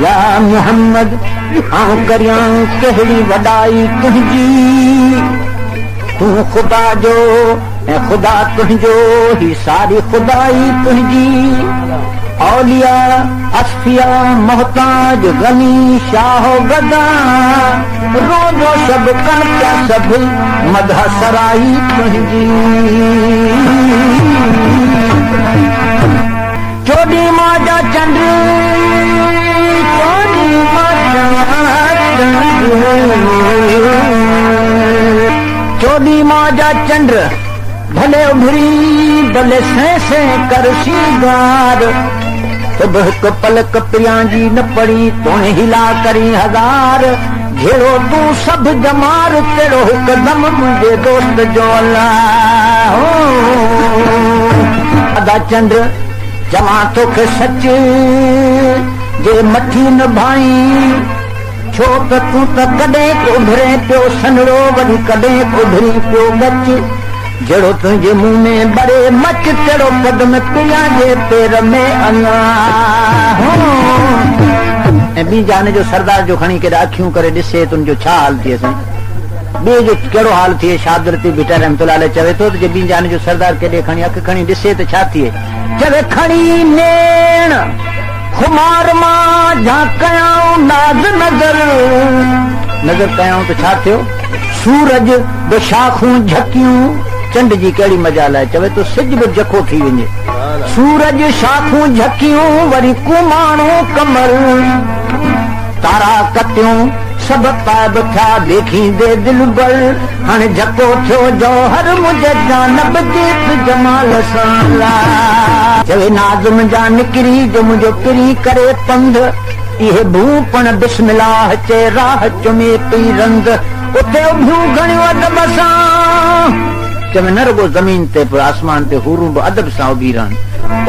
يا محمد آئون ڪريان ڪهڙي وڏائي تنهنجي، تون خدا جو ۽ خدا تنهنجو، هي ساري خدائي تنهنجي. اولياء، اصفياء، محتاج، غني، شاهه و گدا، روز و شب ڪن پيا سڀئي مدح سرائي تنهنجي. چوڏهين ماه جا چنڊ، چوڏهين ماه جا چنڊ، چوڏهين ماه جا چنڊ، ڀلي اڀري ڀلي سين سين ڪر سينگار، ته به هڪ پلڪ پريان جي نه پڙي، توڻي حيلا ڪرين هزار، جهڙو تون سڀ ڄمار، تهڙو هڪ دم منهنجي دوست جو الله. ادا چنڊ چوان توکي سچ، جي مٺي نه ڀائين، ڇو ته تون ته ڪڏهن اڀرين پيو سنهڙو، وري ڪڏهن اڀرين پيو ڳچ، جهڙو تنهنجي منهن ۾ ٻري مچ، تهڙو قدم پريان جي پير ۾ اڃا. ۽ ٻي جهان جو سردار جو کڻي ڪيڏا اکيون ڪري ڏسي ته ان جو ڇا حال ٿئي سائين. ٻئي جو ڪهڙو حال ٿئي؟ شاهه عبداللطيف ڀٽائي رحمة الله عليه چوي ٿو ته جي ٻي جهان جو سردار ڪيڏي کڻي اک کڻي ڏسي ته ڇا ٿئي؟ چوي کڻي نيڻ خمار مان جهانڪيائون ناز نظر، نظر ڪيائون ته ڇا ٿيو؟ سورج به شاخون جهڪيون، چنڊ جي ڪهڙي مجال آهي، چوي ٿو سج به جکو ٿي وڃي. سورج شاخون جهڪيون، وري ڪوماڻو قمر، تارا ڪتيون، سڀ غائب ٿيا ديکيندي دلبر، هاڻي جهڪو ٿيو جوهر منهنجي جانب جيت جمال سان. چوي ناظم جا نڪري جو منهنجو پرين ڪري پنڌ، اهي ڀون پڻ بسم الله چئي راهه چمي پئي رند، اتي اڀيون گهڻيون ادب سان. چوي نه رڳو زمين تي پر آسمان تي حورون به ادب سان اڀي رهن.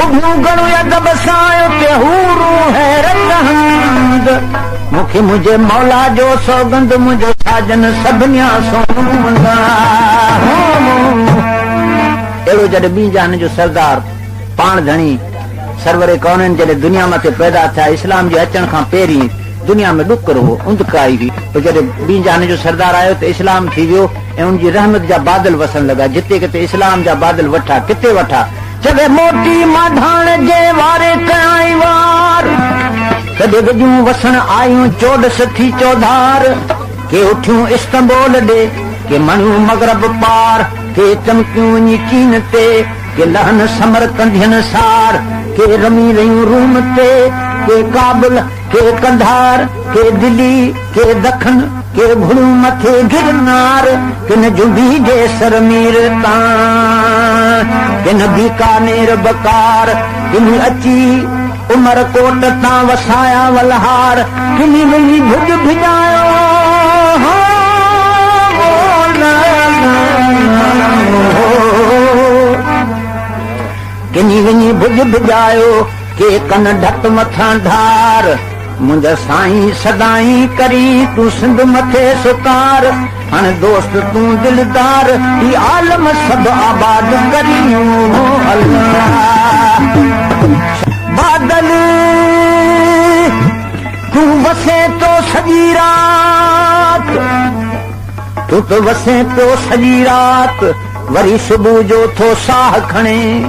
اڀيون گهڻيون ادب سان اتي حورون حيرت هنڌ. مون کي منهنجي مولا جو سوڳنڌ منهنجو ساجن سڀنيان سونهون اهڙو جڏهن ٻين جهانن جو سردار پاڻ ڌڻي سرور ڪونين جڏهن دنيا مٿي پيدا ٿيا اسلام جي اچڻ کان پهرين دنيا ۾ ڏڪر هو انڌڪائي هئي پوء جڏهن ٻين جهانن جو سردار آيو ته اسلام ٿي ويو ۽ ان جي رحمت جا بادل وسڻ لڳا جتي ڪٿي اسلام جا بادل وٺا ڪٿي وٺا چوي موٽي مانڌاڻ جي واري ڪيائين وار، تڏهن وڄون وسڻ آيون چوڏس ٿي چوڌار، ڪي اٺيون استنبول ڏي، ڪي مڻيون مغرب پار، ڪي چمڪيون وڃي چين تي، ڪي لهن سمر ڪنڌين سار، ڪي رمي رهيون روم تي، ڪي ڪابل، ڪي قنڌار، ڪي دلي، ڪي دکن، ڪي گهڙيون مٿي گرنار، ڪن جنبي جيسر مير تان، ڪن بيڪانير بڪار، ڪن اچي عمر ڪوٽ تان وسايا ولهار، ڪن وڃي ڀڄ ڀڄايو. ڪن وڃي ڀڄ ڀڄايو. ڪي ڪن ڍڪ مٿان ڍار، منهنجا سائين سدائين ڪرين تون سنڌ مٿي سڪار، هڻ دوست تون دلدار، هي عالم سڀ آباد ڪرين الله. بادل تون وسين ٿو سڄي رات، تون ته وسين پيو سڄي رات، وري صبح جو ٿو ساهه کڻين.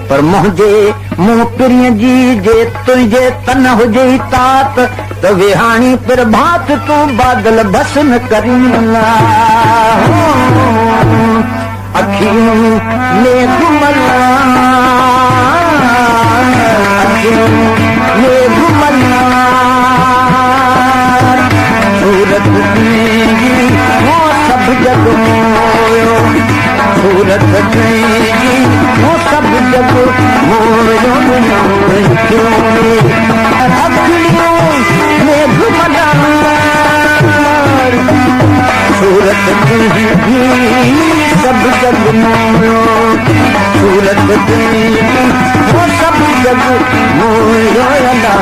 پر منهنجي منهن پرينء جي جي تنهنجي تن هجئي تات، ته ويهاڻي پرڀات تون بادل بس نه ڪرين اکيون ميگهه ملهار، اکيون ميگهه ملهار، صورت تنهنجي مون سڀ جڳ موهيو. صورت تنهنجي مون سڀ جڳ موهيو اکڙيون ميگهه ملهار صورت تنهنجي سڀ جڳ موهيو صورت تنهنجي مون سڀ جڳ موهيو الله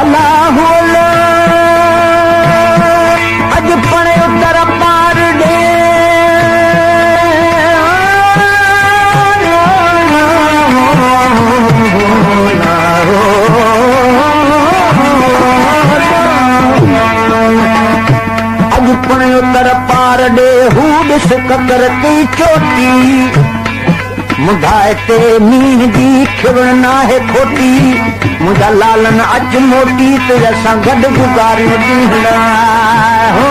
الله اڄ پڻ اتر پار ڏي. ڏي هو ڏس ڪڪر تي چوٽي، منڌائي تي مينهن جي کيوڻ ناهي کوٽي، منهنجا لالن اچ موٽي ته اسان گڏ گذاريون ڏينهڙا. هو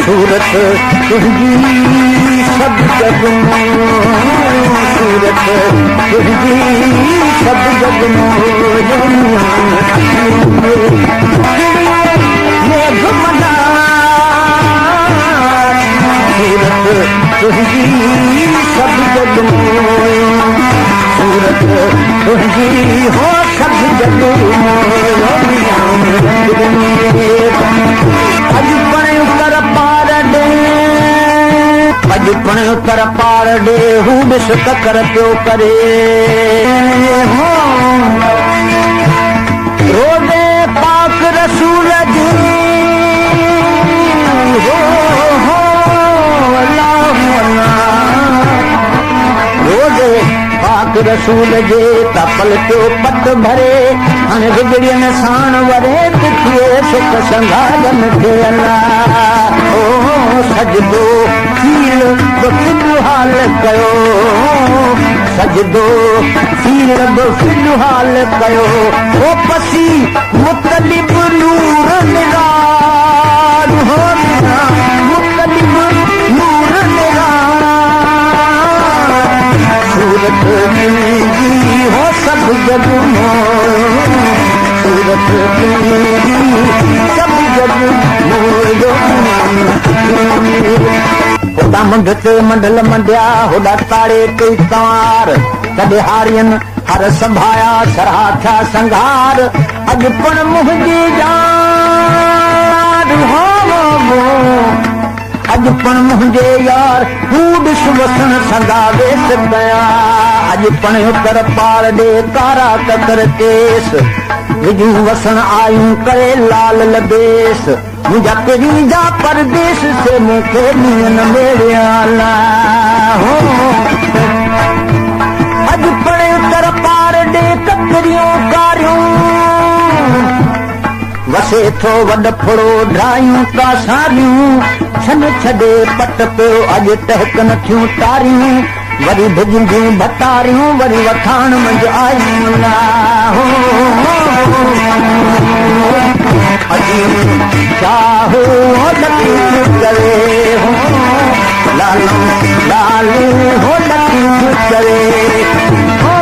صورت تنهنجي سڀ جڳ صورت تنهنجي سڀ جڳ صورت تنهنجي سڀ جڳ صورت تنهنجي هو سڀ جڳ اڄ پڻ اتر پار ڏي اڄ پڻ اتر پار ڏي هو ڏس ڪڪر پيو ڪري هو روزي پاڪ رسول جي هو هو الله الله روزي پاڪ رسول جي تا پلٽيو پٽ ڀري هاڻي وڳڙين ساڻ وري ته ٿئي سک سنگهارن کي الله او سجدو فيل به في الحال ڪيو سجدو فيل به في الحال ڪيو او پسي مطلب نور نگار هو مطلب نور نگار صورت تنهنجي هو سڀ جڳ موهيو صورت تنهنجي سڀ جڳ موهيو. هوڏا منڍ تي منڍل منڍيا، هوڏا تاڙي ڪئي تنوار، تڏهن هارين هر سنڀايا، سرها ٿيا سنگهار، اڄ پڻ منهنجي يار هو اڄ پڻ منهنجي يار، هو ڏس وسڻ سندا ويس ڪيا، اڄ پڻ اتر پار ڏي ڪارا ڪڪر ڪيس، وجهون وسڻ آيون ڪري لال لبيس. منهنجا پرين جا پرديس سي مون کي نينهن ميڙيا هو اڄ پڻ اتر پار ڏي ڪڪريون ڪاريون وسي ٿو وڏ ڦڙو ڊرايون ڪاساريون ڇن ڇڏي پٽ پيو اڄ ٽهڪن ٿيون ٽاريون وري ڀڄنديون ڀتاريون وري وٿاڻ منجهه آيون هو شاهه لطيف چوي هو لالو لالو هو لطيف چوي.